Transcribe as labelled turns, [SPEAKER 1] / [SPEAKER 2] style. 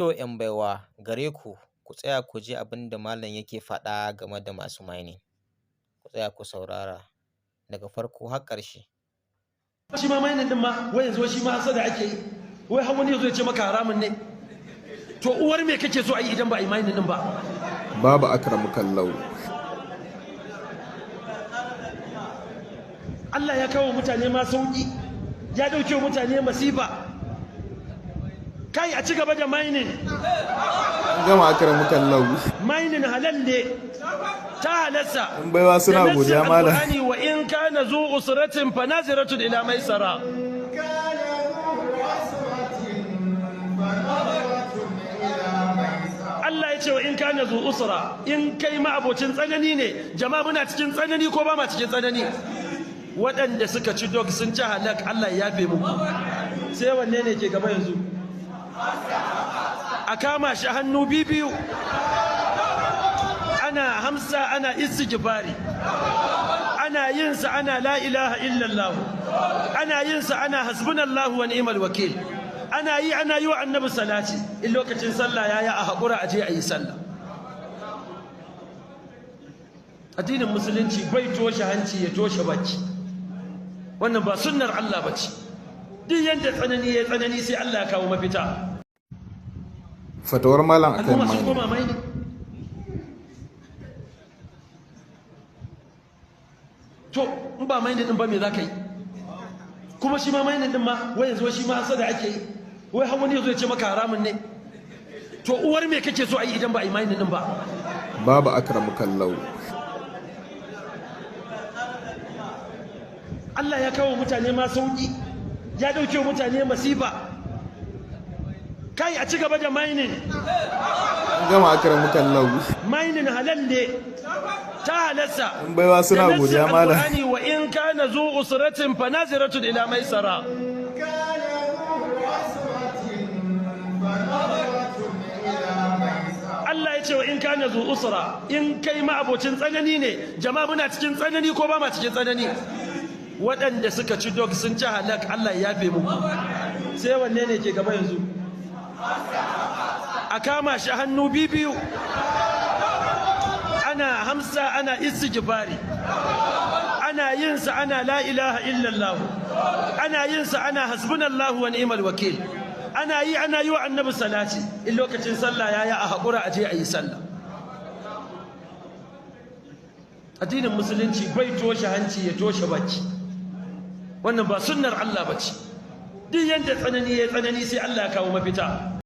[SPEAKER 1] To 'yan baiwa gare ku, ku tsaya ku ji abin da malam yake faɗa game da masu mining. Ku tsaya ku saurara daga farko har ƙarshe.
[SPEAKER 2] Shi ma mining din ma, wai yanzu shi ma hasada ake yi, wai har wani yazo ya ce maka haramun ne. To uwar me kake so a yi idan ba a yi mining din ba?
[SPEAKER 3] Babu akramukallahu.
[SPEAKER 2] Allah ya kawo mutane ma sauki, ya dauke mutane masifa. Kai, a ci gaba da mining.
[SPEAKER 3] An gama akramukallahu.
[SPEAKER 2] Mining halal ne, ta halarsa.
[SPEAKER 3] Yan baiwa suna
[SPEAKER 2] Da nassin
[SPEAKER 3] godiya malam.
[SPEAKER 2] Alqur'ani, wa in kana zu usratin fa naziratun ila maisara. Allah ya ce wa in kana zu usra, in kai ma abocin tsanani ne. Jama'a, muna cikin tsanani ko ba ma cikin tsanani? Waɗanda suka ci dog sun ci halak, Allah ya yafe muku. Sai wanne ne ke gaba yanzu? A kama shi hannu biyu, ana hamsa, ana istighfari, ana yin sa, ana la ilaha illallah, ana yin sa, ana hasbunallahu wa ni'mal wakil, ana yi, ana yi wa annabi salati. In lokacin sallah yayi, a haƙura a je a yi sallah. Addinin musulunci bai toshe hanci ya toshe baki. Wannan ba sunnar Allah bace. Duk yanda tsanani ya tsanani, sai Allah ya kawo mafita.
[SPEAKER 3] Fatawar malam akan
[SPEAKER 2] Al'umma sun
[SPEAKER 3] mining.
[SPEAKER 2] koma mining. To in ba mining din ba, me za ka yi? Kuma shi ma mining din ma, wai yanzu shi ma hasada ake yi, wai har wani yazo ya ce maka haramun ne. To uwar me kake so a yi idan ba a yi mining din ba?
[SPEAKER 3] Babu akramukallahu.
[SPEAKER 2] Allah ya kawo mutane ma sauki, ya dauke mutane masifa. Kai, a ci gaba da mining.
[SPEAKER 3] An gama akramukallahu.
[SPEAKER 2] Mining halal ne, ta halarsa.
[SPEAKER 3] Yan baiwa suna
[SPEAKER 2] Da nassin
[SPEAKER 3] godiya malam.
[SPEAKER 2] Alqur'ani, wa in kana zu usratin fa naziratun ila maisara. Allah ya ce wa in kana zu usra, in kai ma abocin tsanani ne. Jama'a, muna cikin tsanani ko ba ma cikin tsanani? Waɗanda suka ci dog sun ci halak, Allah ya yafe muku. Sai wanne ne ke gaba yanzu? A kama shi hannu biyu, ana hamsa, ana istighfari, ana yin sa, ana la ilaha illallah, ana yin sa, ana hasbunallahu wa ni'mal wakil, ana yi, ana yi wa annabi salati. In lokacin sallah yayi, a haƙura a je a yi sallah. Addinin musulunci bai toshe hanci ya toshe baki. Wannan ba sunnar Allah bace. Duk yanda tsanani ya tsanani, sai Allah ya kawo mafita.